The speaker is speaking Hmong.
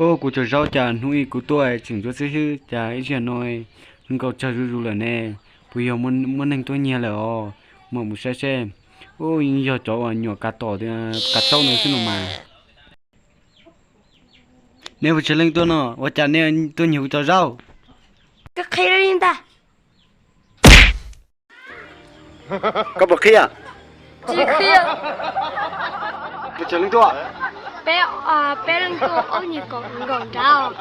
Ub, kuv cov zaub cas hnub ib kuv tuaj tseem ntsuab xwb xwb, cas ib zaug no nkaus tsawg zuj zus lawm ne? Puas yog muaj neeg tuaj nyiag lawm os? Mam mus saib seb. Ub, yeej yog cov uas nyuam kav tom kav taub ntawd xwb no mas. Nej puas tsis leej tuaj no, ua cas nej tuaj nyiag kuv cov zaub? Koj qhia li ntag. Koj puas qhia? Tsis qhia. Puas tsis leej tuaj? Peb, peb leej tuaj, ob nyuag kaum nkaum nrad.